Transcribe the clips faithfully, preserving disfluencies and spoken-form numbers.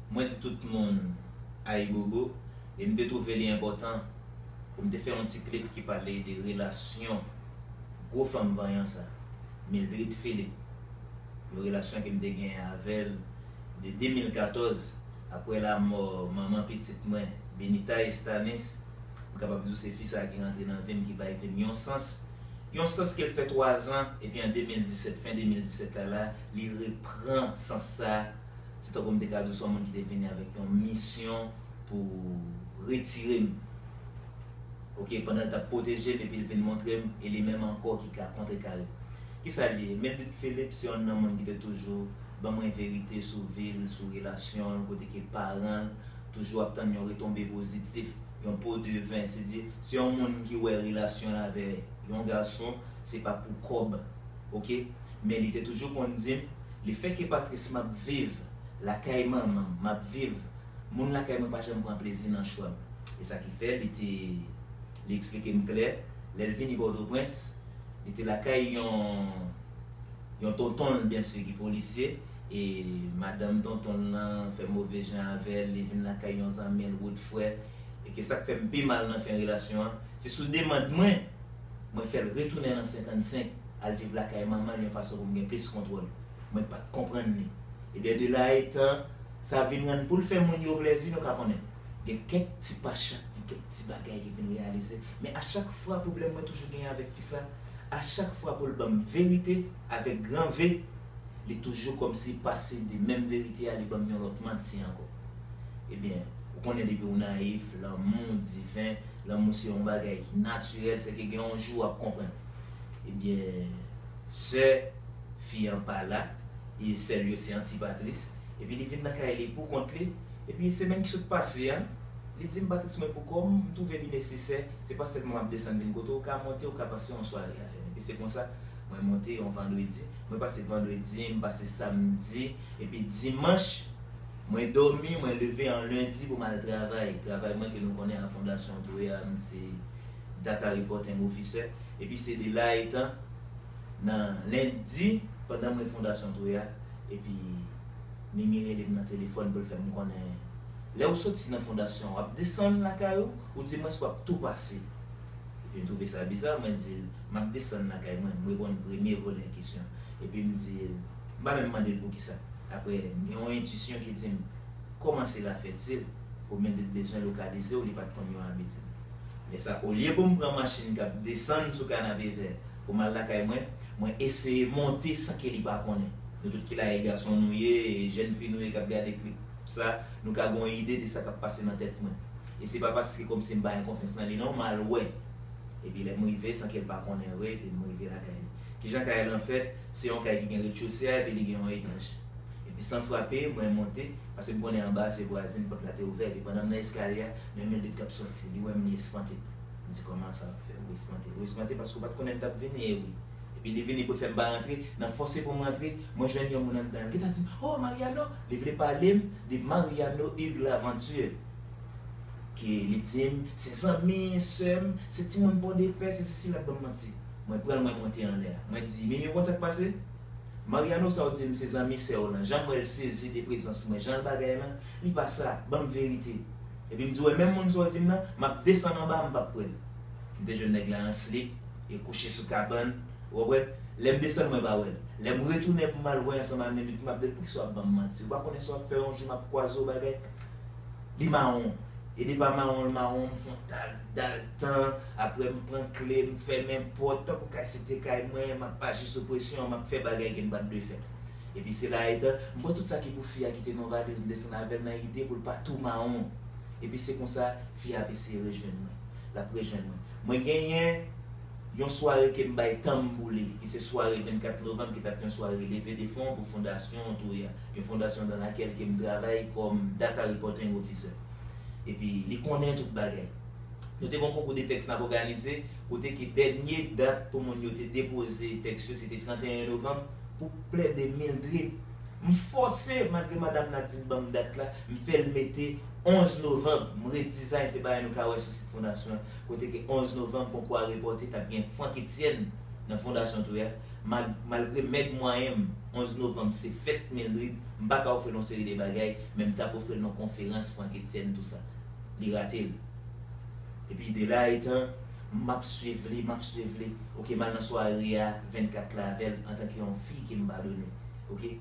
Mwen di tout moun ayibobo, e m te twouve li enpòtan pou m te fè yon ti klip ki pale de relasyon gwo fanm vanyan sa, Mildred Philippe. Yon relasyon ke m te genyen avè l de de mil katòz, apre lanmò manman pitit mwen, Benita Estanis. M kapab di w se fi sa ki rantre nan vi m, ki bay vi m yon sans. Yon sans ke l fè twa zan, epi an de mil disèt, fen de mil disèt la la, li repran sans sa. Se tankou m te ka di w se yon moun ki te vini avèk yon misyon pou retire m. Oke, pandan l t ap pwoteje m epi l vin montre m, e li menm ankò ki ka kontrekare. Kisa l ye? Mildred Philippe se yonn nan moun ki te toujou ban mwen verite sou vi l, sou relasyon l, kote ke paran l toujou ap tann yon retonbe pozitif, yon po de ven. Se di, se yon moun ki wè relasyon l avè yon gason, se pa pou kòb, oke? Men li te toujou konn di m, lefètke Patrice m ap viv lakay manman m, m ap viv, moun lakay mwen pa janm pran plezi nan chwa m. E sa ki fè li te, li eksplike m klè, lè l vini Pòtoprens, li te lakay yon, yon tonton l, byen si, ki polisye, e madanm tonton l lan fè move jan avè l, li vin lakay yon zanmi l, wout frè, e ke sa k fè m pi mal nan fen relasyon an, se sou demann mwen, mwen fè l retounen nan senkannsenk, al viv lakay manman l yon fason pou m gen plis kontwòl. Mwen pa t konprann li. Ebyen, de la etan, sa vin rann pou l fè moun yo plèzi, nou ka konnen. Gen kèk ti pachak, gen kèk ti bagay ki vin reyalize. Men a chak fwa pwoblèm mwen toujou genyen avèk fi sa, a chak fwa pou l ban m verite, avèk gran V, li toujou kòmsi pase de menm verite a, li ban m yon lòt manti ankò. Ebyen, ou konnen depi w nayif, lanmou diven, lanmou se yon bagay ki natirèl, sèke gen yon jou w ap konprann. Ebyen, sè fi an pa la, e sè l yo se Anti Patris, epi li vin lakay li pou kont li, epi semèn ki sot pase a, li di m, Patris, mwen pou kò m, m twouve li nesesè, se pa sèlman m ap desann vin kote w, ou ka monte, ou ka pase yon sware avè m. Epi se konsa, mwen monte yon vandredi, mwen pase vandredi, m pase samdi, epi dimanch, mwen dòmi, mwen leve an lendi pou m al travay. Travay mwen ke nou konnen a Fondasyon Toya, m se data reporting officer. Epi se de la etan, nan lendi, pandan mwen Fondasyon Toya, epi Mimi rele m nan telefòn pou l fè m konnen, lè w soti nan fondasyon, w ap desann lakay ou, ou di mwen si w ap tou pase. Epi m twouve sa biza, mwen di l, m ap desann lakay mwen, m reponn premye volè kesyon. Epi m di l, m pa menm mande l poukisa. Apre, m gen yon entwisyon ki di m, kòmanse la fètil, ou menm te bezwen lokalize w, li pa t konn yon abitid. Lè sa, olye pou m pran machin k ap desann sou Kanapevè pou m al lakay mwen, mwen eseye monte san ke li pa konnen. Nou tout ki la, e gason nou ye, e jèn fi nou ye k ap gade klip sa, nou ka gen yon ide de sa k ap pase nan tèt mwen. E se pa paske kòmsi m pa gen konfyans nan li non, m al wè. Epi lè m rive, san ke l pa konnen vre, epi m rive lakay li. Kijan kay lan fèt? Se yon kay ki gen redchose a, epi li gen yon etaj. Epi san frape, mwen monte, paske m konnen anba a se vwazen, pòt la te ouvè, epi pandan m nan eskalye a, men Mildred k ap soti, li wè m, li espante. M di, kòman sa w ap fè, ou espante? Ou espante paske ou pa t konnen m t ap vini, e wi. Epi li vini pou l fè m pa rantre, nan fòse pou m rantre, mwen jwenn yon moun anndan, li gentan di m, oh, Mariano! Li vle pale m de Mariano Hugues Laventure. Ke li di m, se zanmi sè m, se timoun Pòdepè, se sesi, l ap ban m manti. Mwen pran l, mwen monte anlè a. Mwen di, Mimi, ou konn sa k pase? Mariano, sa w di m se zanmi sè w lan, jan m wè l sezi de prezans mwen, jan l bagay lan, li pa sa, ban m verite. Epi m di, w wè menm moun sa w di m nan, m ap desann anba, m p ap kwè l. M te jwenn nèg la an slip, e kouche sou kabann, ou konprann? Lè m desann, mwen pa wè l. Lè m retounen pou m al wè ansanm ak Mildred, m ap di l, poukisa w ap ban m manti? Ou pa konnen sa w ap fè, yon jou m ap kwaze w bagay. Li mawon. E depi mawon l mawon, m fè yon tal dal tan, apre m pran kle, m fèmen pòt, tankou kay se te kay mwen, m ap aji sou presyon, m ap fè bagay ke m pa t dwe fè. Epi se la etan, m pran tout sa ki pou fi a ki te nan valiz, m desann avè l nan ide pou l pa tou mawon. Epi se konsa, fi a ap eseye rejwenn mwen. L ap rejwenn mwen. Mwen genyen yon sware ke m bay tan m pou li, ki se sware vennkat novanm, ki t ap yon sware leve de fon pou Fondasyon Toya, yon fondasyon dans laquelle ke m travay kòm data reporting officer. Epi li konnen tout bagay. Nou te gen yon konkou de tèks n ap òganize, kote ke dènye dat pou moun yo te depoze tèks yo, se te trannteyen novanm, pou plede Mildred. M fòse, malgre madanm nan di m ban m dat la, m fè l mete onz novanm, m redizay, se bagay nou ka wè sou sit fondasyon an, kote ke onz novanm, konkou a repòte, t ap gen Franck Etienne nan Fondasyon Toya. Malgre mèg mwayen m, onz novanm se fèt Mildred, m pa ka ofri l yon seri de bagay, men m t ap ofri l yon konferans Franck Etienne, tou sa. Li rate l. Epi de la etan, m ap swiv li, m ap swiv li. Oke, m al nan sware a vennkat la avè l antanke yon fi ke m padone. Oke?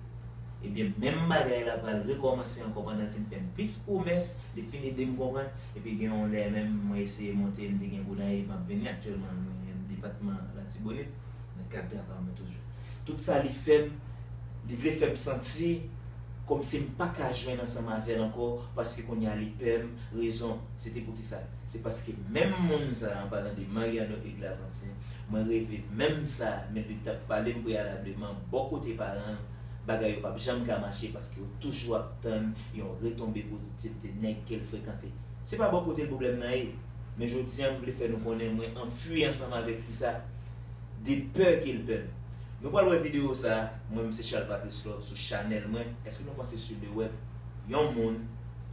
Ebyen, menm bagay la pral rekòmanse ankò pandan l fin fè m plis pwomès, li fin ede m konprann. Epi gen yon lè menm, mwen eseye monte, m te gen Gonayiv, m ap vini aktyèlman, mwen depatman Latibonit, nan kad travay mwen toujou. Tout sa li fè m, li vle fè m santi kòmsi m pa ka jwenn ansanm avè l ankò, paske kounye a li pè m, rezon, se te poukisa? Se paske menm moun sa, an palan de Mariano Aigle Laventure, mwen reviv menm sa, men li t ap pale m preyalableman, bò kote paran l, bagay yo p ap janm ka mache, paske yo toujou ap tann yon retonbe pozitif de nèg ke l frekante. Se pa bò kote l pwoblèm nan ye, men jodi a, m vle fè nou konnen mwen anfui ansanm avèk fi sa, de pè ke l pè m. Nou pral wè videyo sa, mwen menm se Charles Patrice Love sou chanèl mwen. Èske nou panse sou le web, yon moun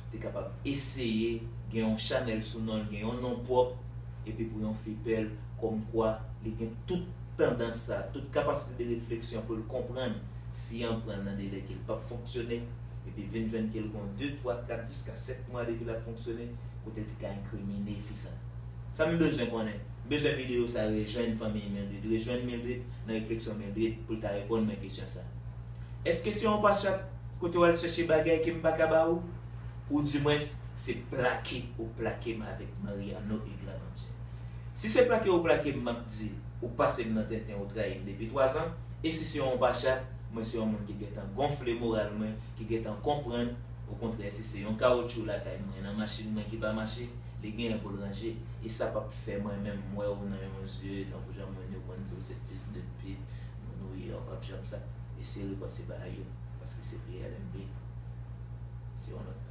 te kapab eseye gen yon chanèl sou non l, gen yon non pwòp, epi pou yon fi pè l, kòmkwa li gen tout tandans sa, tout kapasite de refleksyon pou l konprann fi an pran l nan de lè ke l p ap fonksyone, epi vin jwenn ke l gon de, twa, kat, jiska sèt mwa depi l ap fonksyone, kote l te ka enkrimine fi sa. Sa m bezwen konnen. M bezwen videyo sa rejwenn fanmi Mildred, rejwenn Mildred nan refleksyon Mildred pou l ta reponn mwen kesyon sa. Èske se yon pachat kote w al chèche bagay ke m pa ka ba ou? Ou dimwens, se plake ou plake m avèk Mariano Aigle Laventure? Si se plake ou plake m, m ap di, ou pase m nan tenten, ou trayi m depi twazan, e si se yon pachat, mwen se yon moun ki gentan gonfle moral mwen, ki gentan konprann, okontrè, si se yon kawotchou lakay mwen, nan machin mwen ki pa mache, li genyen pou l ranje, e sa p ap fè mwen menm m wè w nan yon zye, tankou jan moun yo konn di w se fils de pute, moun ou ye a, w p ap janm sa. Eseye repanse bagay yo, paske se P L M P, se yon lòt